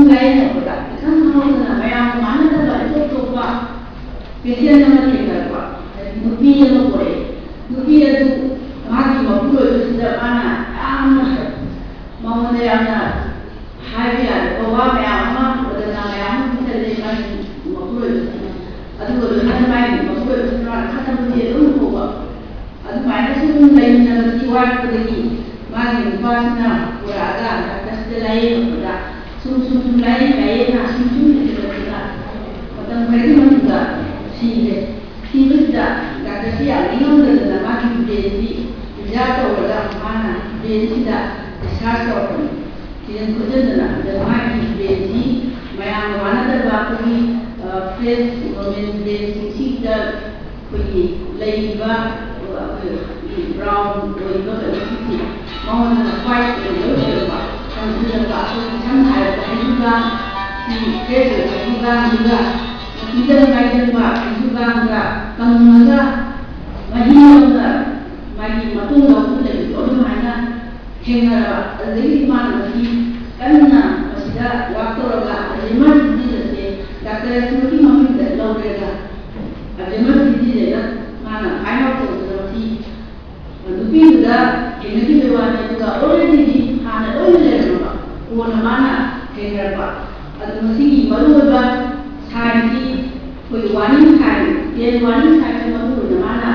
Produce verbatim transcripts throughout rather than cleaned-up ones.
ꯂꯥꯏꯌꯦꯡꯉꯛꯄꯗ ꯏꯈꯪ ꯈꯪꯍꯧꯗꯅ ꯃꯌꯥꯝꯒ ꯃꯥꯟꯅꯗꯕ ꯏꯇꯣꯞ ꯇꯣꯞꯄ ꯄꯦꯁꯦꯟ ꯑꯃ ꯊꯦꯡꯅꯔꯛꯄ, ꯍꯥꯏꯗꯤ ꯅꯨꯄꯤ ꯑꯃ ꯄꯣꯔꯛꯑꯦ꯫ ꯅꯨꯄꯤ ꯑꯗꯨ ꯃꯥꯒꯤ ꯃꯄꯨꯔꯣꯏꯕꯁꯤꯗ ꯃꯥꯅ ꯌꯥꯝꯅ, ꯃꯉꯣꯟꯗ ꯌꯥꯝꯅ ꯍꯥꯏꯕ ꯌꯥꯗꯕ ꯋꯥ ꯃꯌꯥꯝ ꯑꯃ, ꯋꯥꯗꯅꯥ ꯃꯌꯥꯝ ꯑꯃ ꯄꯤꯊꯔꯦ ꯃꯥꯒꯤ ꯃꯄꯨꯔꯣꯏꯕꯁꯤꯅ꯫ ꯑꯗꯨꯒ ꯂꯣꯏꯅꯅ ꯃꯥꯒꯤ ꯃꯄꯨꯔꯣꯏꯕꯁꯤꯅ ꯃꯥꯅ ꯈꯠꯅꯕꯁꯦ ꯑꯗꯨꯝ ꯍꯧꯕ꯫ ꯑꯗꯨꯃꯥꯏꯅ ꯁꯨꯝ ꯂꯩꯃꯤꯟꯅꯕꯒꯤ ꯋꯥꯔꯛꯄꯗꯒꯤ ꯃꯥꯒꯤ ꯅꯨꯄꯥꯁꯤꯅ ꯄꯨꯔꯛꯑꯒ ꯗꯥꯛꯇꯔꯁꯤꯗ ꯂꯥꯏꯌꯦꯡꯉꯛꯄꯗ ꯁꯨꯝ ꯁꯨꯝ ꯁꯨꯝ ꯂꯥꯏꯌꯦꯡ ꯂꯥꯏꯌꯦꯡꯅ ꯁꯨꯝ ꯁꯨꯝ ꯍꯦꯟꯖꯜꯂꯛꯄꯗ ꯃꯇꯝ ꯈꯔꯒꯤ ꯃꯇꯨꯡꯗ ꯁꯤꯔꯦ꯫ ꯁꯤꯕꯁꯤꯗ ꯗꯥꯛꯇꯔꯁꯤ ꯌꯥꯝ ꯅꯤꯡꯉꯝꯗꯗꯅ ꯃꯥꯒꯤ ꯕ꯭ꯔꯦꯟꯁꯤ ꯄ꯭ꯔꯤꯖꯥꯔꯚ ꯇꯧꯔꯒ ꯃꯥꯅ ꯕ꯭ꯔꯦꯟꯁꯤꯗ ꯗꯤꯁꯆꯥꯔꯖ ꯇꯧꯔꯛꯄꯅꯤ꯫ ꯊꯤꯖꯤꯟ ꯈꯣꯠꯆꯤꯟꯗꯅ ꯑꯗ ꯃꯥꯒꯤ ꯕ꯭ꯔꯦꯟꯁꯤ ꯃꯌꯥꯝꯒ ꯃꯥꯟꯅꯗꯕ ꯑꯩꯈꯣꯏꯒꯤ ꯐ꯭ꯔꯦꯁ ꯅꯣꯔꯃꯦꯜ ꯕ꯭ꯔꯦꯟꯁꯤꯡꯁꯤꯗ ꯑꯩꯈꯣꯏꯒꯤ ꯂꯩꯔꯤꯕ ꯑꯩꯈꯣꯏꯒꯤ ꯕ꯭ꯔꯥꯎꯟ ꯑꯣꯏꯔꯤꯕ ꯀꯩꯅꯣꯁꯤꯡꯁꯤ ꯃꯉꯣꯟꯗ ꯋꯥꯏꯠ ꯑꯣꯏꯅ ꯂꯣꯏ ꯑꯣꯏꯔꯛꯄ, ꯀꯪꯁꯤꯜꯂꯛꯄ, ꯑꯩꯈꯣꯏꯒꯤ ꯁꯝꯅ ꯍꯥꯏꯔꯕꯗ ꯍꯩꯖꯨꯒꯥꯡ, ꯁꯤ ꯐ꯭ꯔꯦꯁ ꯑꯣꯏꯕ ꯍꯩꯖꯨꯒꯥꯡꯁꯤꯒ ꯃꯆꯤꯟꯖꯪ ꯃꯥꯏꯖꯪꯕ ꯍꯩꯖꯨꯒꯥꯡꯒ ꯀꯪꯉꯒ ꯃꯍꯤ ꯌꯥꯎꯅ ꯃꯥꯒꯤ ꯃꯇꯣꯡ ꯌꯥꯎꯗꯅ ꯂꯩꯕꯗꯣ ꯑꯗꯨꯃꯥꯏꯅ ꯊꯦꯡꯅꯔꯕ꯫ ꯑꯗꯨꯗꯒꯤꯗꯤ ꯃꯥꯅ ꯃꯁꯤ ꯀꯟꯅ ꯃꯁꯤꯗ ꯋꯥꯛ ꯇꯧꯔꯒ ꯑꯜꯖꯦꯃꯔ ꯗꯤꯖꯤꯖ ꯑꯁꯦ ꯗꯥꯛꯇꯔ ꯑꯁꯤꯃꯛꯀꯤ ꯃꯃꯤꯡꯗ ꯂꯧꯔꯦꯒ ꯑꯜꯖꯦꯃꯔ ꯗꯤꯖꯤꯖ ꯍꯥꯏꯅ ꯃꯥꯅ ꯐꯥꯏꯟ ꯑꯥꯎꯠ ꯇꯧꯗꯅ ꯃꯁꯤ ꯅꯨꯄꯤꯗꯨꯗ ꯊꯦꯡꯅꯈꯤꯕꯒꯤ ꯋꯥꯅꯤ꯫ ꯑꯗꯨꯒ ꯑꯣꯜꯔꯦꯗꯤꯗꯤ ꯍꯥꯟꯅ ꯂꯣꯏꯅ ꯂꯩꯔꯝꯃꯕ, ꯀꯣꯟꯅ ꯃꯥꯅ ꯊꯦꯡꯅꯔꯛꯄ꯫ ꯑꯗꯨ ꯃꯁꯤꯒꯤ ꯃꯔꯨꯑꯣꯏꯕ ꯁꯥꯏꯟꯁꯤ ꯑꯩꯈꯣꯏꯒꯤ ꯋꯥꯔꯅꯤꯡ ꯁꯥꯏꯟ, ꯇꯦꯟ ꯋꯥꯔꯅꯤꯡ ꯁꯥꯏꯟꯁꯤ ꯃꯔꯨ ꯑꯣꯏꯅ ꯃꯥꯅ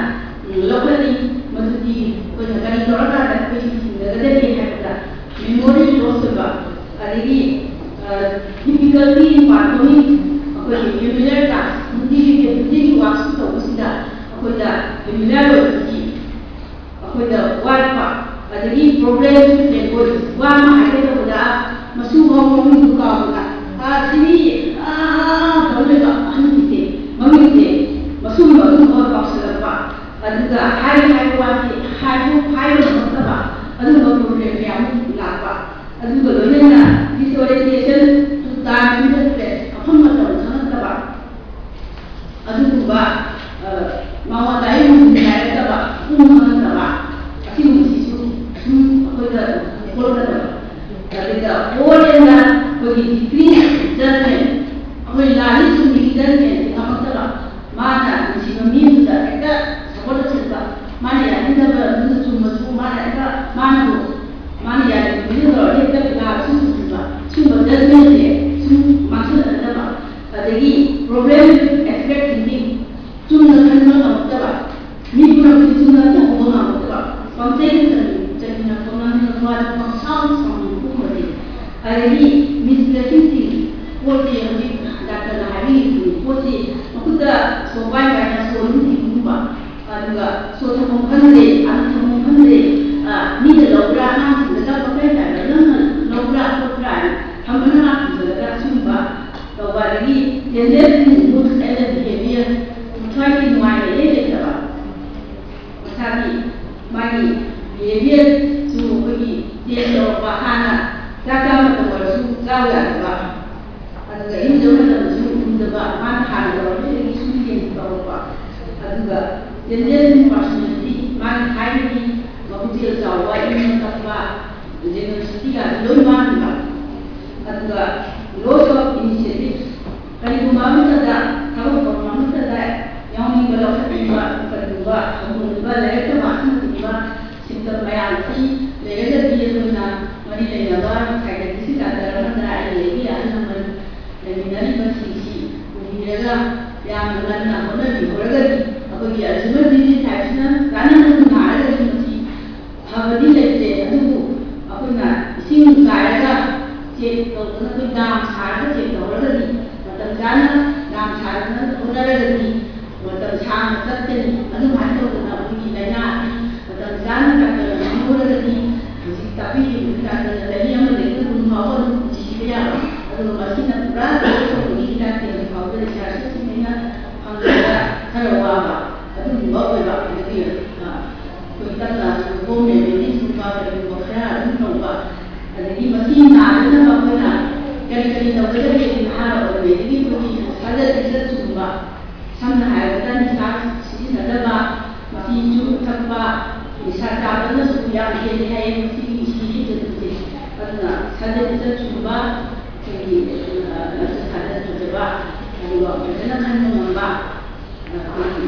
ꯂꯧꯈꯠꯂꯤ꯫ ꯃꯗꯨꯗꯤ ꯑꯩꯈꯣꯏꯅ ꯀꯔꯤ ꯇꯧꯔꯀꯥꯟꯗ ꯑꯩꯈꯣꯏ ꯁꯤ ꯊꯤꯡꯒꯗꯒꯦ ꯍꯥꯏꯕꯗ ꯃꯦꯃꯣꯔꯤ ꯂꯣꯁ ꯑꯣꯏꯕ, ꯑꯗꯒꯤ ꯗꯤꯐꯤꯀꯜꯇꯤ ꯏꯟ ꯄꯥꯔꯐꯣꯔꯃꯤꯡ ꯑꯩꯈꯣꯏꯒꯤ ꯐꯦꯃꯤꯂꯤꯌꯔ ꯇꯥꯛꯁ, ꯅꯨꯡꯇꯤꯒꯤ ꯗꯦꯂꯤꯒꯤ ꯋꯥꯛꯁ ꯇꯧꯕꯁꯤꯗ ꯑꯩꯈꯣꯏꯗ ꯐꯦꯃꯤꯂꯤꯌꯔ ꯑꯣꯏꯕꯒꯤ ꯑꯩꯈꯣꯏꯗ ꯋꯥꯠꯄ, ꯑꯗꯒꯤ ꯄ꯭ꯔꯣꯕ꯭ꯂꯦꯝ ꯂꯦꯡꯒ꯭ꯋꯦꯖ ꯋꯥ ꯑꯃ ꯍꯥꯏꯒꯦ ꯇꯧꯕꯗ ꯃꯁꯨ ꯐꯥꯎ ꯃꯃꯤꯡꯗꯨ ꯀꯥꯎꯕꯗ, "ꯑꯥ, ꯁꯤꯅꯤ, ꯑꯥ, ꯑꯥ, ꯑꯥ," ꯇꯧ ꯂꯩꯕ ꯑꯍꯟꯁꯤꯡꯁꯦ, ꯃꯃꯤꯡꯁꯦ ꯃꯁꯨꯒꯤ ꯃꯃꯤꯡ ꯐꯥꯎ ꯀꯥꯎꯁꯜꯂꯛꯄ꯫ ꯑꯗꯨꯒ ꯍꯥꯏꯒꯦ ꯍꯥꯏꯕ ꯋꯥꯁꯦ ꯍꯥꯏꯕ, ꯍꯥꯏꯕ ꯉꯝꯃꯛꯇꯕ ꯑꯗꯨꯒꯨꯝꯕ ꯄ꯭ꯔꯣꯕ꯭ꯂꯦꯝ ꯀꯌꯥ ꯑꯃ ꯂꯥꯛꯄ꯫ ꯑꯗꯨꯒ ꯂꯣꯏꯅꯅ disorientation to time and place, ꯃꯐꯝ ꯃꯇꯝ ꯈꯪꯉꯛꯇꯕ꯫ ꯑꯗꯨꯒꯨꯝꯕ, ꯑ, ꯃꯉꯣꯟꯗ ꯑꯌꯨꯛ ꯅꯨꯡꯊꯤꯜ ꯅꯥꯏꯔꯛꯇꯕ, ꯄꯨꯡ ꯈꯪꯉꯛꯇꯕ, ꯑꯁꯤꯒꯨꯝꯕꯁꯤꯁꯨ ꯁꯨꯝ ꯑꯩꯈꯣꯏꯗ ꯊꯣꯛꯂꯛꯀꯗꯕ꯫ ꯑꯗꯨꯒ ꯑꯣꯜ ꯑꯦꯟꯗ ꯑꯩꯈꯣꯏꯒꯤ ꯗꯤꯒ꯭ꯔꯤ ꯖꯖꯃꯦꯟ, ꯑꯩꯈꯣꯏ ꯂꯥꯜꯂꯤ ꯆꯨꯝꯃꯤꯒꯤ ꯖꯖꯃꯦꯟꯁꯦ ꯉꯝꯃꯛꯇꯕ, ꯃꯥꯅ ꯅꯨꯡꯁꯤꯕ ꯃꯤ ꯑꯃꯗ ꯍꯦꯛꯇ ꯁꯞꯄꯣꯔꯠ ꯇꯧꯁꯤꯟꯕ, ꯃꯥꯅ ꯌꯥꯅꯤꯡꯗꯕ ꯑꯗꯨꯅ ꯆꯨꯝꯃꯁꯨ ꯃꯥꯅ ꯍꯦꯛꯇ ꯃꯥꯅꯕꯨ ꯃꯥꯅ ꯌꯥꯅꯤꯡꯕꯗꯨ ꯇꯧꯔꯗꯤ ꯍꯦꯛꯇ ꯂꯥꯜꯂꯁꯨ ꯆꯨꯝꯁꯤꯟꯕ, ꯁꯤꯒꯨꯝꯕ ꯖꯖꯃꯦꯟꯁꯦ ꯁꯨꯝ ꯃꯥꯡꯁꯤꯜꯂꯛꯀꯗꯕ꯫ ꯑꯗꯒꯤ problem with abstract thinking, ꯆꯨꯝꯅ ꯈꯟꯕ ꯉꯝꯃꯛꯇꯕ, ꯃꯤ ꯄꯨꯝꯅꯃꯛꯁꯦ ꯆꯨꯝꯅ ꯑꯝꯇ ꯎꯕ ꯉꯝꯃꯛꯇꯕ, ꯄꯪꯆꯩꯗ ꯆꯩ-, ꯆꯩꯅ ꯈꯣꯡꯅꯝꯗꯅ ꯋꯥꯗ ꯄꯪꯁꯥꯎꯗ ꯁꯥꯎꯅꯤꯡꯕꯒꯨꯝꯕꯁꯦ꯫ ꯑꯗꯒꯤ misplacing things, ꯄꯣꯠꯁꯦ ꯍꯧꯖꯤꯛ ꯗꯥꯛꯇꯔꯅ ꯍꯥꯏꯕꯤꯔꯤꯕꯗꯨꯅꯤ, ꯄꯣꯠꯁꯦ ꯃꯈꯨꯠꯇ ꯁꯣ ꯄꯥꯏ ꯄꯥꯏꯅ ꯁꯣ ꯑꯗꯨꯝ ꯊꯤꯟꯕꯒꯨꯝꯕ, ꯑꯗꯨꯒ ꯁꯣ ꯊꯝꯐꯝ ꯈꯪꯗꯦ, ꯑꯗꯨ ꯊꯝꯐꯝ ꯈꯪꯗꯦ, ꯑ, ꯃꯤꯅ ꯂꯧꯕ꯭ꯔꯥ, ꯑꯉꯥꯡꯁꯤꯡꯗ ꯆꯠꯄ ꯀꯔꯤ ꯀꯥꯏꯅ ꯅꯪꯅ ꯂꯧꯕ꯭ꯔꯥ ꯈꯣꯠꯄ꯭ꯔꯥ ꯍꯥꯏꯅ ꯊꯝꯕꯅ ꯉꯥꯛ ꯊꯝꯖꯤꯜꯂꯒ ꯁꯤꯒꯨꯝꯕ ꯇꯧꯕ, ꯑꯗꯒꯤ changes in mood and behavior, ꯃꯊ꯭ꯋꯥꯏꯒꯤ ꯅꯨꯡꯉꯥꯏꯕ ꯏꯔꯩ ꯂꯩꯇꯕ, ꯃꯁꯥꯒꯤ ꯃꯥꯒꯤ behaviourꯁꯨ ꯑꯩꯈꯣꯏꯒꯤ change ꯇꯧꯔꯛꯄ, ꯍꯥꯟꯅ ꯆꯥꯛ ꯆꯥꯕ ꯃꯇꯝ ꯑꯣꯏꯔꯁꯨ ꯆꯥꯕ ꯌꯥꯗꯕ, ꯑꯗꯨꯒ ꯏꯔꯨꯖꯕ ꯃꯇꯝꯗꯁꯨ ꯂꯨꯗꯕ, ꯃꯥꯅ ꯍꯥꯟꯅ ꯇꯧꯔꯝꯃꯤꯗꯒꯤ ꯁꯨꯝ change ꯇꯧꯔꯛꯄ, ꯑꯗꯨꯒ changes in personality, ꯃꯥꯒꯤ ꯊꯥꯏꯅꯒꯤ ꯃꯄꯨꯛꯆꯦꯜ ꯆꯥꯎꯕ, ꯏꯪꯕ ꯇꯞꯄ, generosity ꯒꯥꯗꯤ ꯂꯣꯏ ꯃꯥꯡꯈꯤꯕ꯫ ꯑꯗꯨꯒ loss of initiative, ꯀꯔꯤꯒꯨꯝꯕ ꯑꯃꯠꯇꯗ, ꯊꯕꯛ ꯊꯧꯔꯝ ꯑꯃꯠꯇꯗ ꯌꯥꯎꯅꯤꯡꯕ, ꯂꯧꯈꯠꯅꯤꯡꯕ, ꯀꯔꯤꯒꯨꯝꯕ ꯍꯪꯒꯣꯏꯕ, ꯂꯥꯏꯔꯤꯛ ꯇꯝꯕ ꯑꯁꯤꯅꯆꯤꯡꯕ symptom ꯃꯌꯥꯝ ꯑꯁꯤ ꯂꯩꯔꯒꯗꯤ ꯑꯩꯈꯣꯏꯅ ꯃꯔꯤ ꯂꯩꯅꯕ psychiatrist ꯗꯥꯛꯇꯔ ꯑꯃꯗ ꯑꯩ ꯂꯩꯔꯤ, ꯑꯍꯜ ꯂꯃꯟ ꯂꯩꯃꯤꯟꯅꯔꯤꯕꯁꯤꯡꯁꯤ ꯄꯨꯕꯤꯔꯒ ꯌꯥꯝꯅ ꯉꯟꯅ ꯍꯣꯠꯅꯕꯤꯍꯧꯔꯒꯗꯤ ꯑꯩꯈꯣꯏꯒꯤ Alzheimer's disease ꯍꯥꯏꯕꯁꯤꯅ ꯆꯥꯅ ꯊꯛꯅ ꯅꯥꯔꯒꯗꯤ ꯃꯁꯤ ꯐꯕꯗꯤ ꯂꯩꯇꯦ, ꯑꯗꯨꯕꯨ ꯑꯩꯈꯣꯏꯅ ꯏꯁꯤꯡ ꯆꯥꯏꯔꯒ check ꯇꯧꯗꯅ, ꯑꯩꯈꯣꯏ ꯗꯥꯝ ꯁꯥꯔꯒ check ꯇꯧꯔꯒꯗꯤ, ꯃꯇꯝ ꯆꯥꯅ ꯗꯥꯝ ꯁꯥꯗꯅ ꯍꯣꯠꯅꯔꯒꯗꯤ ꯃꯇꯝ ꯁꯥꯡꯅ ꯆꯠꯀꯅꯤ꯫ ꯑꯗꯨꯃꯥꯏꯅ ꯇꯧꯗꯅ ꯑꯩꯈꯣꯏꯒꯤ ꯂꯥꯏꯅꯥ ꯑꯁꯤ ꯃꯇꯝ ꯆꯥꯅ ꯗꯥꯛꯇꯔꯅ ꯈꯪꯍꯧꯔꯒꯗꯤ, ꯍꯧꯖꯤꯛ ꯇꯥꯛꯄꯤꯔꯤꯕ ꯗꯥꯛꯇꯔꯅ ꯆꯍꯤ ꯑꯃꯗꯒꯤ ꯀꯨꯟ ꯐꯥꯎꯕ ꯑꯗꯨꯝ ꯁꯤꯕ ꯌꯥꯕ, ꯑꯗꯨꯒ ꯃꯁꯤꯅ ꯄꯨꯔꯥ ꯂꯣꯏ ꯇꯧꯕꯒꯤ ꯍꯤꯗꯥꯛꯇꯤ ꯍꯧꯖꯤꯛ ꯐꯥꯎꯕꯗ research ꯁꯤꯡꯁꯤꯅ ꯐꯪꯕꯗ ꯈꯔ ꯋꯥꯕ ꯑꯗꯨꯒꯨꯝꯕ ꯑꯣꯏꯕ꯫ ꯑꯗꯒꯤ, ꯑ, ꯑꯩꯈꯣꯏ ꯇꯞꯅ home remedies ꯀꯨꯝꯕ ꯀꯔꯤꯒꯨꯝꯕ ꯈꯔ ꯑꯗꯨꯝ ꯇꯧꯕ꯫ ꯑꯗꯒꯤ ꯃꯁꯤ ꯅꯥꯗꯅꯕ ꯑꯩꯈꯣꯏꯅ ꯀꯔꯤ ꯀꯔꯤ ꯇꯧꯒꯗꯒꯦ? ꯅꯍꯥ ꯑꯣꯏꯔꯤꯉꯩꯗꯒꯤ ꯑꯩꯈꯣꯏꯒꯤ ꯁꯥꯖꯠ ꯂꯤꯆꯠ ꯆꯨꯝꯕ, ꯁꯝꯅ ꯍꯥꯏꯔꯕꯗ ꯅꯤꯁꯥ ꯁꯤꯖꯤꯟꯅꯗꯕ, ꯃꯍꯤ ꯆꯨꯔꯨꯞ ꯊꯛꯄ, ꯅꯤꯁꯥ ꯆꯥꯕꯅꯁꯨ ꯌꯥꯝ ꯍꯦꯜꯂꯤ ꯍꯥꯏꯌꯦ ꯃꯁꯤꯒꯤ ꯏꯁꯤꯡꯒꯤ ꯆꯨꯔꯨꯞꯁꯦ꯫ ꯑꯗꯨꯅ ꯁꯥꯖꯠ ꯂꯤꯆꯠ ꯆꯨꯝꯕ, ꯑꯩꯈꯣꯏ ꯑꯩꯈꯣꯏꯒꯤ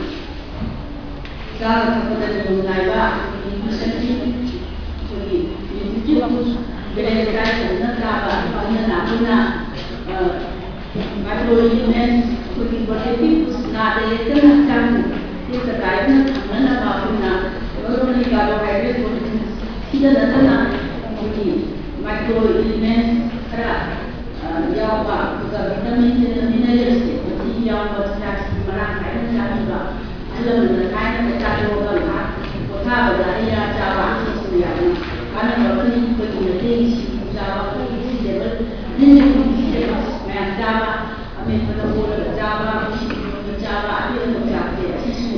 ꯆꯥꯕ ꯊꯛꯄꯗ ꯅꯤꯌꯣꯝ ꯅꯥꯏꯕ, ꯑꯩꯈꯣꯏꯒꯤ ꯅ꯭ꯌꯨꯇ꯭ꯔꯤꯁꯟꯒꯤ, ꯑꯩꯈꯣꯏꯒꯤ ꯅ꯭ꯌꯨꯇ꯭ꯔꯤꯇꯤꯞ ꯐꯨꯗ, ꯕꯦꯂꯦꯟꯁ ꯗꯥꯏꯠ ꯐꯖꯅ ꯆꯥꯕ, ꯑꯗꯨꯅ ꯑꯩꯈꯣꯏꯅ, ꯑ, ꯃꯥꯏꯀ꯭ꯔꯣ ꯏꯂꯤꯃꯦꯟꯠ, ꯑꯩꯈꯣꯏꯒꯤ ꯄ꯭ꯔꯣꯇꯦꯛꯇꯤꯞ ꯐꯨꯗ, ꯅꯥꯗ ꯌꯦꯛꯇꯅ ꯍꯛꯆꯥꯡ ꯇꯦꯛꯇ ꯀꯥꯏꯗꯅ ꯊꯝꯅꯅꯕ ꯑꯩꯈꯣꯏꯅ ꯃꯔꯨ ꯑꯣꯏꯅ ꯀꯥꯔꯕꯣꯍꯥꯏꯗ꯭ꯔꯦꯠ ꯄ꯭ꯔꯣꯇꯤꯟ ꯁꯤꯗ ꯅꯠꯇꯅ ꯑꯩꯈꯣꯏꯒꯤ ꯃꯥꯏꯀ꯭ꯔꯣ ꯏꯂꯤꯃꯦꯟꯠ ꯈꯔ, ꯑ, ꯌꯥꯎꯕ, ꯑꯗꯨꯒ ꯚꯤꯇꯥꯃꯤꯟꯁ ꯑꯦꯟ ꯃꯤꯅꯔꯦꯜꯁ ꯑꯁꯤ ꯌꯥꯎꯕ ꯆꯤꯟꯖꯥꯛꯁꯤ ꯃꯔꯥꯡ ꯀꯥꯏꯅ ꯆꯥꯕꯤꯕ, ꯑꯍꯜ ꯂꯃꯟꯅ ꯊꯥꯏꯅ ꯆꯥꯛ ꯇꯣꯛꯑꯒ ꯉꯥꯏꯍꯥꯛ ꯄꯣꯊꯥꯕꯗ ꯍꯩ ꯔꯥ ꯆꯥꯕ ꯑꯁꯤꯁꯨ ꯌꯥꯝꯅ ꯀꯥꯟꯅꯕ ꯑꯃꯅꯤ꯫ ꯑꯩꯈꯣꯏꯒꯤ ꯃꯩꯇꯩꯒꯤ ꯁꯤꯡꯖꯨ ꯆꯥꯕ, ꯑꯩꯈꯣꯏꯒꯤ ꯚꯤꯖꯤꯇꯦꯕꯜ, ꯒ꯭ꯔꯤꯟ ꯚꯤꯖꯤꯇꯦꯕꯜꯁ ꯃꯌꯥꯝ ꯆꯥꯕ, ꯑꯃꯦꯠꯄꯗ ꯑꯣꯜꯂꯒ ꯆꯥꯕ, ꯁꯤꯡꯖꯨ ꯑꯣꯏꯅ ꯆꯥꯕ, ꯑꯇꯦꯛ ꯑꯅꯧ ꯆꯥꯕꯁꯦ ꯑꯁꯤꯁꯨ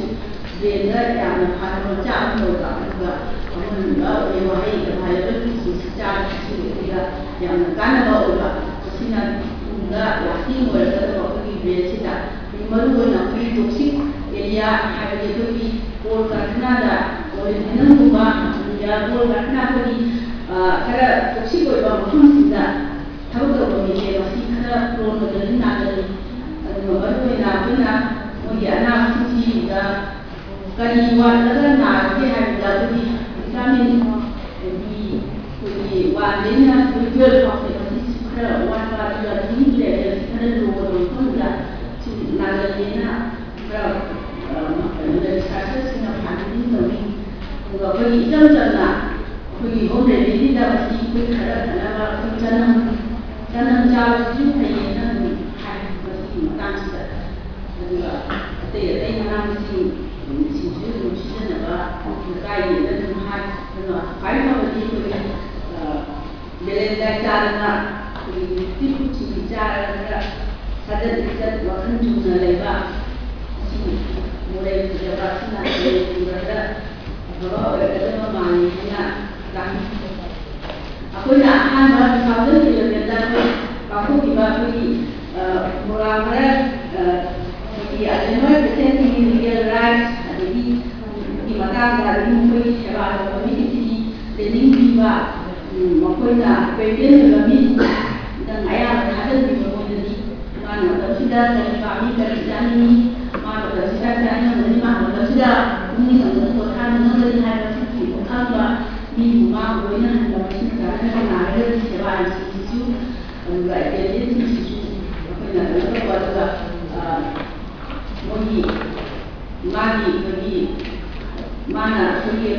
ꯕ꯭ꯔꯦꯟꯗ ꯌꯥꯝꯅ ꯐꯅꯕ ꯆꯥꯛ ꯑꯃ ꯑꯣꯏꯕ, ꯑꯗꯨꯒ ꯑꯃꯨꯟꯕ ꯎꯍꯩ ꯋꯥꯍꯩ, ꯚꯥꯏꯕꯜ ꯁꯤꯡꯁꯤ ꯆꯥꯕꯁꯤꯁꯨ ꯑꯩꯈꯣꯏꯗ ꯌꯥꯝꯅ ꯀꯥꯟꯅꯕ ꯑꯣꯏꯕ, ꯃꯁꯤꯅ ꯇꯨꯡꯗ ꯂꯥꯁꯇꯤꯡ ꯑꯣꯏꯔꯒꯗꯕ ꯑꯩꯈꯣꯏꯒꯤ ꯕ꯭ꯔꯦꯟꯁꯤꯗ꯫ ꯑꯩꯈꯣꯏ ꯃꯔꯨ ꯑꯣꯏꯅ ꯑꯩꯈꯣꯏꯒꯤ ꯇꯣꯛꯁꯤꯛ ꯑꯦꯔꯤꯌꯥ ꯍꯥꯏꯕꯗꯤ ꯑꯩꯈꯣꯏꯒꯤ ꯀꯣꯜ ꯀꯔꯈꯅꯥꯗ, ꯃꯣꯂꯤꯕ꯭ꯂꯦꯅꯝꯒꯨꯝꯕ, ꯑꯗꯨꯒ ꯀꯣꯜ ꯀꯔꯈꯅꯥ ꯑꯩꯈꯣꯏꯒꯤ, ꯑ, ꯈꯔ ꯇꯣꯛꯁꯤꯛ ꯑꯣꯏꯕ ꯃꯐꯝꯁꯤꯡꯗ ꯊꯕꯛ ꯇꯧꯕ ꯃꯤꯁꯦ ꯃꯁꯤ ꯈꯔ ꯄ꯭ꯔꯣꯟ ꯑꯣꯏꯒꯜꯂꯤ, ꯅꯥꯒꯜꯂꯤ꯫ ꯑꯗꯨꯒ ꯃꯔꯨ ꯑꯣꯏꯅ ꯑꯩꯈꯣꯏꯅ ꯃꯣꯏꯒꯤ ꯑꯅꯥꯕꯁꯤꯡꯁꯤꯗ ꯀꯔꯤ ꯋꯥꯠꯂꯒ ꯅꯥꯔꯤꯒꯦ ꯍꯥꯏꯕꯗ ꯑꯩꯈꯣꯏꯒꯤ ꯚꯤꯇꯥꯃꯤꯟ ꯕꯤ ꯑꯩꯈꯣꯏꯒꯤ ꯋꯥꯟꯗꯩꯅ ꯑꯩꯈꯣꯏ ꯇꯨꯋꯦꯜꯐ ꯐꯥꯎꯁꯦ ꯃꯁꯤꯁꯨ ꯈꯔ ꯋꯥꯠꯄ, ꯑꯗꯨꯒ ꯖꯤꯡ ꯂꯦꯚꯦꯜꯁꯤ ꯈꯔ ꯂꯣ ꯑꯣꯏꯕ ꯃꯐꯝꯗ ꯁꯤ ꯅꯥꯒꯜꯂꯦꯅ ꯈꯔ, ꯑ, ꯀꯩꯅꯣꯗ ꯔꯤꯁꯔꯆꯔꯁꯤꯡꯅ ꯐꯥꯏꯟꯗꯤꯡ ꯇꯧꯏ꯫ ꯑꯗꯨꯒ ꯑꯩꯈꯣꯏꯒꯤ ꯏꯆꯝ ꯆꯝꯅ ꯑꯩꯈꯣꯏꯒꯤ ꯍꯣꯝ ꯔꯦꯃꯦꯗꯤꯗ ꯃꯁꯤ ꯑꯩꯈꯣꯏ ꯈꯔ ꯐꯅꯕ ꯑꯩꯈꯣꯏ ꯆꯅꯝ, ꯆꯅꯝ ꯆꯥꯕꯁꯤꯁꯨ ꯐꯩꯌꯦꯅ ꯑꯗꯨꯝ ꯍꯥꯏ ꯃꯁꯤꯒꯤ ꯃꯇꯥꯡꯁꯤꯗ꯫ ꯑꯗꯨꯒ ꯑꯇꯩ ꯑꯇꯩ ꯃꯅꯥ ꯃꯁꯤꯡ, ꯎꯝ, ꯁꯤꯡꯁꯨ ꯑꯗꯨꯝ ꯁꯤꯖꯤꯟꯅꯕ ꯗꯔꯀꯥꯔ ꯂꯩꯌꯦꯅ ꯑꯗꯨꯝ ꯍꯥꯏ꯫ ꯑꯗꯨꯒ ꯈ꯭ꯋꯥꯏ ꯐꯕꯗꯤ ꯑꯩꯈꯣꯏꯒꯤ, ꯑ, ꯕꯦꯂꯦꯟꯁ ꯗꯥꯏꯠ ꯆꯥꯔꯒ, ꯑꯩꯈꯣꯏꯒꯤ ꯅ꯭ꯌꯨꯇ꯭ꯔꯤꯇꯤꯞ ꯐꯨꯗꯁꯤꯡꯁꯤ ꯆꯥꯔꯒ ꯈꯔ ꯁꯥꯖꯠ ꯂꯤꯆꯠ ꯋꯥꯈꯜ ꯆꯨꯝꯅ ꯂꯩꯕ, ꯑꯁꯤ ꯃꯣꯔꯦ ꯐꯖꯕ, ꯑꯁꯤꯅ ꯃꯣꯔꯦ ꯐꯖꯕꯗ ꯑꯐꯕ ꯑꯣꯏꯔꯛꯀꯗꯕ ꯃꯥꯜꯂꯤ ꯍꯥꯏꯅ ꯇꯥꯡꯅ꯫ ꯑꯩꯈꯣꯏꯅ ꯑꯍꯥꯟꯕ two thousand elevenꯗ ꯑꯩꯈꯣꯏ ꯄꯥꯡꯊꯣꯛꯈꯤꯕ ꯑꯩꯈꯣꯏꯒꯤ, ꯑ, ꯄ꯭ꯔꯣꯒ꯭ꯔꯥꯝ ꯈꯔ, ꯑ, ꯑꯩꯈꯣꯏꯒꯤ Alzheimer patientꯁꯤꯡꯒꯤ legal rights ꯑꯗꯒꯤ ꯒꯤ ꯃꯇꯥꯡꯗ ꯑꯗꯒꯤ ꯃꯈꯣꯏꯒꯤ ꯁꯦꯕꯥ ꯇꯧꯕ ꯃꯤꯁꯤꯡꯒꯤ training ꯄꯤꯕ, ꯎꯝ, ꯃꯈꯣꯏꯅ pregnant ꯑꯣꯏꯕ ꯃꯤꯁꯤꯡꯅ ꯑꯌꯥꯝꯕ ꯊꯥꯖꯟꯕꯤꯕ ꯃꯣꯏꯗꯗꯤ ꯃꯥꯅ ꯃꯇꯝꯁꯤꯗ ꯀꯔꯤ ꯄꯥꯝꯃꯤ, ꯀꯔꯤ ꯆꯥꯅꯤꯡꯉꯤ, ꯃꯥ ꯃꯇꯝꯁꯤꯗ ꯑꯦꯖꯦꯟꯁꯤꯡꯁꯤꯁꯨ ꯑꯩꯈꯣꯏꯅ ꯀꯩꯅꯣ ꯇꯧꯕ, ꯑꯗꯨꯒ, ꯑ, ꯃꯣꯏꯒꯤ, ꯃꯥꯒꯤ, ꯑꯩꯈꯣꯏꯒꯤ, ꯃꯥꯅ ꯑꯩꯈꯣꯏꯒꯤ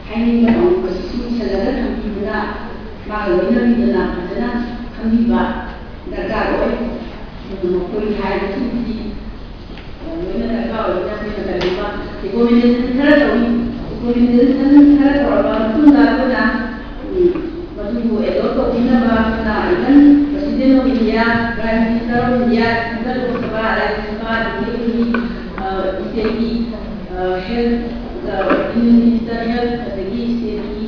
ꯍꯥꯏꯅꯤꯡꯕ ꯍꯧꯅꯤꯡꯕꯁꯤꯁꯨ ꯏꯁꯜꯂꯒ ꯊꯝꯕꯤꯗꯅ, ꯃꯥꯒ ꯂꯣꯏꯅꯕꯤꯗꯅ ꯐꯖꯅ ꯈꯪꯕꯤꯕ ꯗꯔꯀꯥꯔ ꯑꯣꯏ꯫ ꯑꯗꯨꯒ ꯃꯈꯣꯏꯒꯤ ꯍꯥꯏꯔꯤꯕꯁꯤꯡꯁꯤ ꯂꯣꯏꯅ ꯗꯔꯀꯥꯔ ꯑꯣꯏꯕꯅ ꯑꯩꯈꯣꯏꯅ ꯀꯔꯤꯒꯨꯝꯕ recommendation ꯈꯔ ꯇꯧꯏ꯫ Recommendation ꯈꯔ ꯇꯧꯔꯕ ꯃꯇꯨꯡꯗ ꯑꯩꯈꯣꯏꯅ, ꯎꯝ, ꯃꯗꯨꯕꯨ adopt ꯇꯧꯕꯤꯅꯕ ꯑꯩꯈꯣꯏꯅ even President of India, Prime Minister of India, Speaker Lok Sabha, Rajya Sabha, ꯑꯗꯒꯤ ꯑꯩꯈꯣꯏꯒꯤ, ꯑ, state ꯀꯤ, ꯑ, health, ꯑ, Union Minister health, ꯑꯗꯒꯤ state ꯀꯤ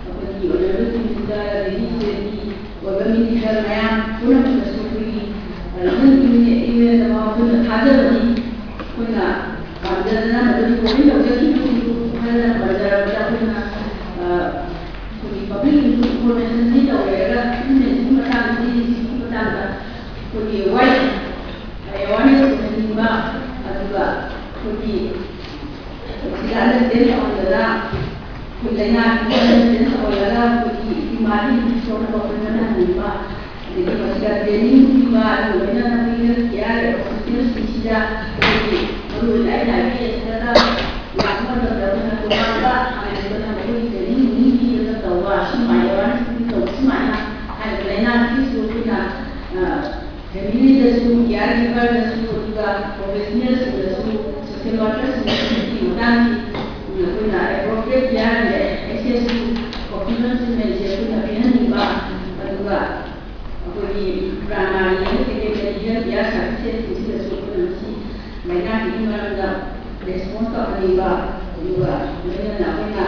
ꯑꯩꯈꯣꯏꯒꯤ honorable minister, ꯑꯗꯒꯤ state ꯀꯤ ꯑꯣꯏꯕ minister ꯃꯌꯥꯝ ꯄꯨꯝꯅꯃꯛꯇꯁꯨ ꯑꯩꯈꯣꯏꯒꯤ, ꯑ, ꯏꯃꯦꯜ, ꯏꯃꯦꯜꯗ ꯑꯩꯈꯣꯏꯅ ꯊꯥꯖꯕꯅꯤ꯫ ꯑꯩꯈꯣꯏꯅ ꯄꯥꯝꯖꯗꯅ ꯃꯗꯨꯒꯤ ꯀꯣꯃꯦꯟ ꯇꯧꯖꯈꯤꯕꯁꯤꯡꯗꯨ ꯈꯔꯅ ꯄꯟꯖꯔꯕꯗ ꯑꯩꯈꯣꯏꯅ, ꯑ, ꯑꯩꯈꯣꯏꯒꯤ public information ꯁꯤ ꯇꯧꯔꯦꯔꯒ ꯏꯃꯦꯜꯁꯤꯒꯤ ꯃꯇꯥꯡꯗ, ꯁꯤꯒꯤ ꯃꯇꯥꯡꯗ ꯑꯩꯈꯣꯏꯒꯤ ꯋꯥꯔꯤ awareness ꯑꯣꯏꯍꯟꯅꯤꯡꯕ, ꯑꯗꯨꯒ ꯑꯩꯈꯣꯏꯒꯤ ꯃꯁꯤꯗ understand ꯇꯧꯍꯟꯗꯅ ꯑꯩꯈꯣꯏ ꯂꯥꯏꯅꯥ ꯑꯁꯤ understand ꯇꯧꯍꯜꯂꯒ ꯑꯩꯈꯣꯏꯒꯤ ꯏꯃꯥꯒꯤ ꯏꯁꯣꯔꯅ ꯋꯥꯈꯜ ꯈꯟꯍꯟꯅꯤꯡꯕ, ꯑꯗꯒꯤ ꯃꯁꯤꯗ training ꯄꯤꯕ, ꯑꯗꯨꯒ ꯂꯣꯏꯅꯅ ꯑꯩꯈꯣꯏ health care professional ꯁꯤꯡꯁꯤꯗ ꯑꯩꯈꯣꯏꯒꯤ ꯃꯔꯨꯑꯣꯏꯅ ꯑꯩꯅ ꯍꯥꯏꯕꯤꯔꯤꯁꯤꯗ ꯂꯥꯛꯄ ꯃꯇꯝꯗ ꯑꯩꯈꯣꯏꯅ ꯇꯣꯉꯥꯟꯕ ꯍꯥꯏꯗꯅ ꯑꯩꯈꯣꯏꯒꯤ training ꯅꯨꯡ ꯄꯤꯗꯅ ꯇꯧꯕ ꯁꯨꯃꯥꯏꯅ awareness ꯄꯤꯕ ꯇꯧꯕ ꯁꯨꯃꯥꯏꯅ ꯍꯥꯏꯔꯤꯕ ꯂꯥꯏꯅꯥꯁꯤꯒꯤꯁꯨ ꯑꯩꯈꯣꯏꯅ, ꯑ, family ꯗꯁꯨ, care giver ꯗꯁꯨ, ꯑꯗꯨꯒ professional ꯁꯤꯡꯗꯁꯨ, social worker ꯁꯤꯡꯗꯁꯨ ꯁꯤꯒꯤ ꯃꯇꯥꯡꯁꯤ ꯑꯩꯈꯣꯏꯅ appropriate care and access to professional ꯁꯤꯡ ꯍꯥꯏꯁꯦ ꯑꯩꯈꯣꯏꯅ ꯄꯤꯍꯟꯅꯤꯡꯕ, ꯑꯗꯨꯒ ꯑꯩꯈꯣꯏꯒꯤ primary and secondary health care services ꯁꯤꯡꯁꯤꯗꯁꯨ ꯑꯩꯈꯣꯏꯅ ꯃꯁꯤ ꯂꯥꯏꯅꯥꯁꯤꯒꯤ ꯃꯔꯝꯗ response ꯇꯧꯍꯟꯅꯤꯡꯕ, ꯑꯗꯨꯒ ꯂꯣꯏꯅꯅ ꯑꯩꯈꯣꯏꯅ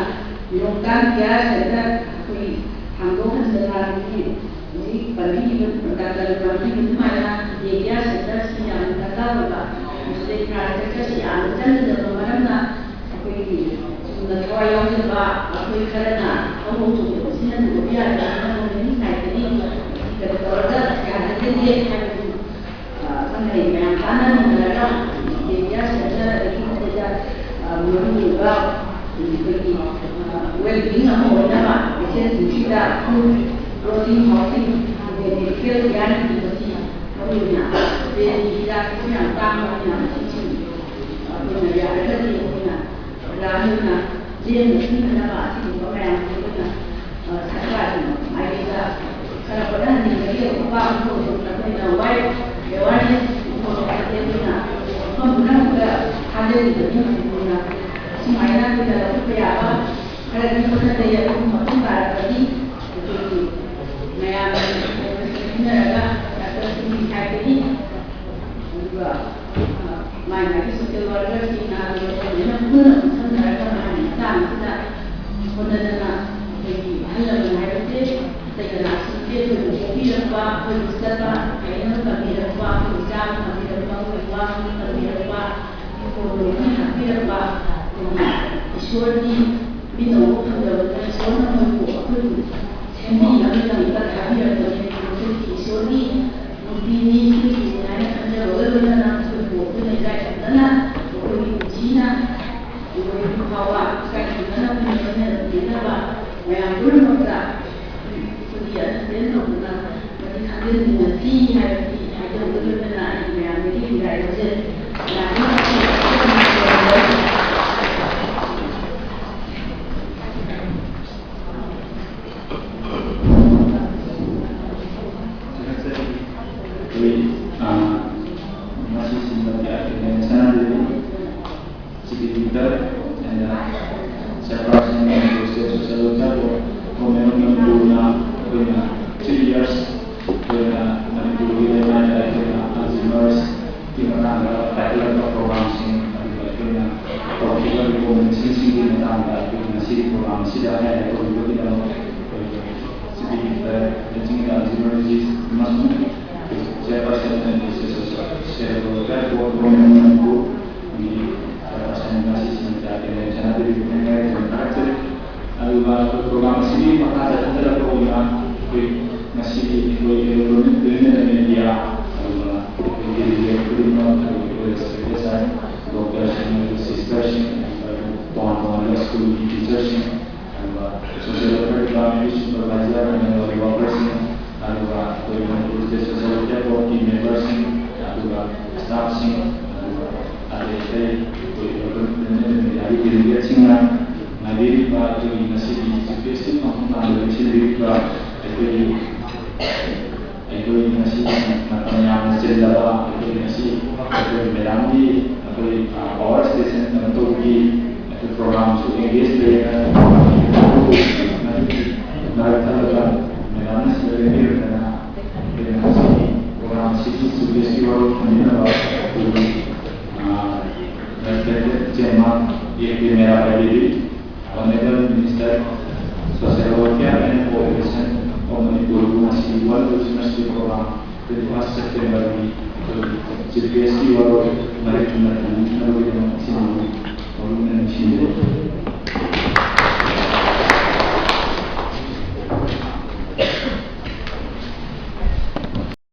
long term care centre ꯑꯩꯈꯣꯏ ꯍꯥꯡꯗꯣꯛꯍꯟꯗꯅ ꯑꯗꯒꯤ ꯍꯧꯖꯤꯛ ꯄꯟꯕꯤꯈꯤꯕ, ꯗꯥꯛꯇꯔꯅ ꯄꯟꯕꯤꯈꯤꯕ ꯑꯗꯨꯃꯥꯏꯅ day care centre ꯁꯤ ꯌꯥꯝꯅ ꯗꯔꯀꯥꯔ ꯑꯣꯏꯕ, ꯃꯁꯤꯗ infrastructure ꯁꯤ ꯌꯥꯝꯅ ꯆꯪꯒꯗꯕ ꯃꯔꯝꯅ ꯑꯩꯈꯣꯏꯒꯤ ꯆꯨꯝꯅ ꯊꯋꯥꯏ ꯌꯥꯎꯖꯕ ꯑꯩꯈꯣꯏ ꯈꯔꯅ ꯍꯧꯍꯧ ꯆꯣꯡꯊꯣꯛꯄꯁꯤꯅ ꯊꯣꯏꯗꯣꯛꯄ ꯌꯥꯗꯕ ꯑꯃ ꯂꯩ, ꯉꯁꯥꯏꯗꯒꯤ ꯀꯩꯅꯣ ꯇꯧꯔꯒ ꯌꯥꯅꯗꯦ ꯍꯥꯏꯕꯗꯨ, ꯑ, ꯈꯪꯅꯩ ꯃꯌꯥꯝ ꯇꯥꯟꯅꯃꯤꯟꯅꯔꯒ day care centre ꯑꯗꯒꯤ ꯃꯈꯣꯏꯗ, ꯑ, ꯃꯔꯨꯑꯣꯏꯕ ꯑꯩꯈꯣꯏꯒꯤ, ꯑ, well being ꯑꯃ ꯑꯣꯏꯅꯕ ꯀꯩꯊꯦꯜꯁꯤꯡꯁꯤꯗ food, clothing, housing, ꯑꯗꯒꯤ ꯍꯦꯜꯊ ꯀꯤꯌꯥꯔꯅ ꯄꯤꯕꯁꯤ ꯃꯔꯨ ꯑꯣꯏꯅ ꯕ꯭ꯔꯦꯟꯒꯤ ꯍꯤꯗꯥꯛꯁꯤꯁꯨ ꯌꯥꯝ ꯇꯥꯡꯕꯅꯤꯅ, ꯃꯁꯤꯁꯤꯡ ꯑꯩꯈꯣꯏꯅ ꯌꯥꯔꯒꯗꯤ ꯑꯩꯈꯣꯏꯅ ꯄ꯭ꯔꯖꯥ ꯑꯣꯏꯅ ꯂꯦꯝꯅ ꯊꯤꯟꯗꯅꯕ ꯑꯁꯤꯒꯨꯝꯕ ꯃꯌꯥꯝꯁꯤ ꯑꯩꯈꯣꯏꯅ, ꯑ, ꯁꯔꯀꯥꯔꯒꯤ ꯃꯥꯏꯀꯩꯗ ꯈꯔ ꯍꯣꯠꯅꯍꯟꯅꯤꯡꯕꯒꯤ ꯑꯄꯥꯝꯕ ꯊꯣꯛꯄꯗꯨꯅ ꯑꯩꯈꯣꯏꯅ ꯋꯥꯏ ꯑꯦꯋꯥꯔꯅꯦꯁ ꯄꯨꯊꯣꯛꯄ ꯅꯠꯇꯦ꯫ ꯑꯗꯨꯅ ꯃꯐꯝ ꯄꯨꯝꯅꯃꯛꯇ ꯊꯥꯖꯔꯤꯕꯅꯤ꯫ ꯃꯅꯤꯄꯨꯔꯅ ꯁꯨꯃꯥꯏꯅ ꯑꯩꯈꯣꯏꯅ ꯂꯧꯈꯠꯄ ꯌꯥꯕ ꯈꯔꯗꯤ ꯍꯣꯠꯅꯖꯩ꯫ ꯑꯗꯨꯕꯨ ꯃꯇꯨꯡ ꯇꯥꯔꯛꯄꯗꯤ ꯑꯩꯈꯣꯏꯒꯤ ꯃꯌꯥꯝꯅ ꯁꯤꯟꯅꯔꯒ ꯗꯥꯛꯇꯔꯁꯤꯡꯒꯤ ꯁꯥꯏꯠꯇꯒꯤ, ꯑꯗꯨꯒ, ꯑ, ꯃꯥꯒꯤ ꯃꯥꯒꯤ ꯁꯣꯁꯤꯌꯦꯜ ꯋꯥꯔꯀꯔꯁꯤꯡꯅ, ꯑꯗꯨꯒ ꯂꯣꯏꯅ ꯄꯨꯟꯅ ꯈꯨꯠꯁꯝꯅꯔꯒ ꯃꯥꯒꯤ ꯃꯇꯥꯡ ꯑꯁꯤꯗ ꯍꯣꯠꯅꯗꯅ, ꯑꯩꯈꯣꯏꯒꯤ ꯑꯍꯜ ꯂꯃꯟ ꯍꯥꯏꯕꯁꯦ ꯑꯇꯩ ꯀꯅꯥꯁꯨ ꯅꯠꯇꯦ, ꯑꯩꯈꯣꯏꯕꯨ ꯄꯣꯛꯄꯤꯔꯛꯄ, ꯑꯩꯈꯣꯏꯕꯨ ꯆꯠꯄ ꯍꯩꯅꯕ ꯇꯝꯕꯤꯔꯛꯄ, ꯑꯩꯈꯣꯏꯕꯨ ꯆꯥꯕ ꯇꯝꯕꯤꯔꯛꯄ, ꯑꯩꯈꯣꯏꯕꯨ ꯋꯥ ꯉꯥꯡꯕ ꯇꯝꯕꯤꯔꯛꯄ, ꯑꯩꯈꯣꯏꯕꯨ ꯂꯣꯏꯅ ꯇꯥꯛꯄꯤꯔꯛꯄ, ꯑꯩꯈꯣꯏꯒꯤ ꯏꯁꯣꯔꯒꯤ ꯃꯤꯠꯅ ꯎꯕ ꯐꯪꯗꯕꯅ ꯏꯁꯣꯔꯅ ꯃꯣꯏꯕꯨ ꯑꯩꯈꯣꯏꯕꯨ ꯁꯦꯝꯕꯤꯅꯕꯒꯤꯗꯃꯛꯇ ꯊꯥꯕꯤꯔꯛꯄꯅꯤ꯫ ꯑꯩꯈꯣꯏꯒꯤ ꯏꯁꯣꯔꯒꯤ ꯃꯨꯔꯇꯤꯅꯤ, ꯁꯤꯒꯤꯅꯤ ꯍꯥꯏꯅ ꯈꯟꯖꯕꯒ ꯂꯣꯏꯅꯅ ꯑꯩꯈꯣꯏꯕꯨ ꯑꯩꯈꯣꯏꯅ ꯏꯀꯥꯏ ꯈꯨꯝꯅꯅ ꯑꯩꯈꯣꯏꯒꯤ ꯄꯨꯟꯁꯤꯅ ꯂꯣꯏꯗ꯭ꯔꯤ ꯐꯥꯎꯕ ꯏꯀꯥꯏ ꯈꯨꯝꯅꯅ ꯑꯩꯈꯣꯏꯅ ꯂꯣꯏꯅꯅ ꯂꯩꯅꯕ ꯃꯌꯥꯝ ꯄꯨꯝꯅꯃꯛꯇ ꯑꯩꯈꯣꯏꯒꯤ ꯑꯟꯗꯔꯁꯇꯦꯟ ꯇꯧꯗꯨꯅ ꯃꯁꯤ ꯈꯪꯖꯤꯟꯃꯤꯟꯅꯁꯤ ꯍꯥꯏꯕꯁꯤ ꯍꯥꯏꯖꯕꯒ ꯂꯣꯏꯅꯅ ꯑꯩ ꯃꯌꯥꯝꯗꯒꯤ ꯕꯤꯗꯥꯏ ꯂꯧꯖꯔꯤ꯫ ꯃꯌꯥꯝ ꯄꯨꯝꯅꯃꯛ ꯑꯩꯈꯣꯏ, ꯑ, ꯉꯁꯤ ꯁꯤꯟꯕꯒꯤ ꯑꯩꯈꯣꯏ Sanadevi, chief editor, and, uh, chairperson and social welfare board, government of ꯃꯅꯤꯄꯨꯔꯅ ꯑꯩꯈꯣꯏꯅ ꯊ꯭ꯔꯤ ꯏꯌꯔꯁ ꯑꯩꯈꯣꯏꯅ ꯃꯅꯤꯄꯨꯔꯒꯤ ꯂꯩꯃꯥꯏꯗ ꯑꯩꯈꯣꯏꯅ ꯑꯜꯖꯤꯃꯔꯁꯀꯤ ꯃꯇꯥꯡꯗ ꯄꯥꯏꯈꯠꯂꯛꯄ ꯄ꯭ꯔꯣꯒ꯭ꯔꯥꯝꯁꯤꯡ, ꯑꯗꯨꯒ ꯑꯩꯈꯣꯏꯅ ꯇꯧꯈꯤꯕ ꯔꯤꯀꯣꯃꯦꯟꯗꯦꯁꯟꯁꯤꯡꯒꯤ ꯃꯇꯥꯡꯗ ꯑꯩꯈꯣꯏ ꯉꯁꯤꯒꯤ ꯄ꯭ꯔꯣꯒ꯭ꯔꯥꯝ ꯑꯁꯤꯗ ꯍꯥꯏꯂꯥꯏꯠ ꯇꯧꯕꯤꯕꯒꯤꯗꯃꯛ ꯑꯩꯈꯣꯏꯒꯤ ꯆꯤꯐ ꯏꯗꯤꯇꯔ, ꯂꯨꯆꯤꯡꯕ ꯑꯜꯖꯤꯃꯔꯁꯀꯤ ꯑꯃꯁꯨꯡ chairperson and social welfare board, government of ꯃꯅꯤꯄꯨꯔꯒꯤ ꯆꯦꯌꯔꯄꯔꯁꯟ ꯉꯁꯤ ꯁꯤꯟꯕ ꯇꯥꯛꯄꯤ ꯁꯅꯥꯗꯦꯕꯤ ꯄꯨꯝꯅꯃꯛ ꯊꯥꯒꯠꯆꯔꯤ꯫ ꯑꯗꯨꯒ ꯑꯩꯈꯣꯏ ꯄ꯭ꯔꯣꯒ꯭ꯔꯥꯝ ꯑꯁꯤꯒꯤ ꯃꯈꯥ ꯆꯠꯊꯗꯔꯛꯄ ꯑꯣꯏꯅ ꯑꯩꯈꯣꯏ ꯉꯁꯤꯒꯤ ꯑꯩꯈꯣꯏ ꯏꯂꯦꯛꯇ꯭ꯔꯣꯅꯤꯛ ꯄ꯭ꯔꯤꯟꯠ ꯑꯦꯟ ꯃꯦꯗꯤꯌꯥ, ꯑꯗꯨꯒ ꯑꯩꯈꯣꯏ ꯗꯦꯂꯤꯒꯦꯠ ꯈꯨꯗꯤꯡꯃꯛ, ꯑꯗꯨꯒ ꯑꯩꯈꯣꯏ ꯔꯦꯁꯄꯦꯛꯇꯦꯠ ꯁꯥꯔ ꯗꯣꯛꯇꯔꯁꯤꯡ, ꯑꯗꯨꯒ ꯁꯤꯁꯇꯔꯁꯤꯡ, ꯑꯗꯨꯒ ꯇꯣꯉꯥꯟ ꯇꯣꯉꯥꯟꯕ ꯁ꯭ꯀꯨꯜꯒꯤ ꯇꯤꯆꯔꯁꯤꯡ, ꯑꯗꯨꯒ ꯁꯣꯁꯤꯌꯦꯜ ꯋꯦꯜꯐꯤꯌꯔ ꯗꯤꯄꯥꯔꯠꯃꯦꯟꯒꯤ ꯁꯨꯄꯔꯚꯥꯏꯖꯔ, ꯑꯪꯒꯟꯋꯥꯗꯤ ꯋꯥꯔꯀꯔꯁꯤꯡ, ꯑꯗꯨꯒ ꯑꯩꯈꯣꯏ ꯁ꯭ꯇꯥꯐꯁꯤꯡ, ꯑꯗꯨꯒ ꯑꯇꯩ ꯑꯇꯩ ꯑꯩꯈꯣꯏ ꯑꯣꯔꯒꯅꯥꯏꯖꯦꯁꯟ ꯃꯦꯗꯤꯌꯥꯒꯤ ꯗꯦꯂꯤꯒꯦꯠꯁꯤꯡꯅ ꯉꯥꯏꯕꯤꯔꯤꯕ ꯑꯩꯈꯣꯏꯒꯤ ꯉꯁꯤꯒꯤ ꯆꯤꯐ ꯒꯦꯁꯀꯤ ꯃꯐꯝ ꯂꯥꯡꯗ ꯂꯦꯡꯁꯤꯟꯕꯤꯔꯤꯕ ꯑꯩꯈꯣꯏꯒꯤ ꯑꯩꯈꯣꯏ ꯉꯁꯤ ꯃꯇꯝ ꯌꯥꯝꯅ ꯆꯤꯜꯂꯕ ꯑꯩꯈꯣꯏ ꯉꯁꯤ ꯑꯩꯈꯣꯏ ꯃꯦꯗꯥꯝꯒꯤ ꯑꯩꯈꯣꯏ ꯄꯥꯋꯔ ꯁ꯭ꯇꯦꯁꯟ ꯀꯩꯅꯣ ꯇꯧꯕꯒꯤ ꯑꯩꯈꯣꯏ ꯄ꯭ꯔꯣꯒ꯭ꯔꯥꯝꯁꯨ ꯑꯦꯡꯒꯦꯖ ꯂꯩꯌꯦꯅ ꯃꯔꯛ ꯊꯠꯂꯒ ꯃꯦꯗꯥꯝꯅ ꯁꯤꯗ ꯂꯦꯡꯕꯤꯔꯛꯇꯅ ꯑꯩꯈꯣꯏ ꯉꯁꯤꯒꯤ ꯄ꯭ꯔꯣꯒ꯭ꯔꯥꯝ ꯑꯁꯤꯒꯤ ꯆꯤꯐ ꯒꯦꯁꯀꯤ ꯋꯥꯔꯣꯜ ꯊꯝꯕꯤꯅꯕ ꯑꯩꯈꯣꯏꯒꯤ ꯔꯦꯁꯄꯦꯛꯇꯦꯠ ꯆꯦꯌꯔꯃꯦꯟ ꯑꯦ ꯀꯦ ꯃꯦꯔꯥ ꯄꯥꯏꯕꯤꯔꯤ꯫ Honorable Minister, Social Welfare and Cooperation of Manipur ꯕꯨ ꯉꯁꯤ World Business Day Program twenty first September ꯒꯤ ꯑꯩꯈꯣꯏꯒꯤ ꯆꯤꯐ ꯒꯦꯁꯀꯤ ꯋꯥꯔꯣꯜ ꯃꯔꯤꯛ ꯆꯨꯝꯅ ꯊꯝꯕꯤꯅꯕ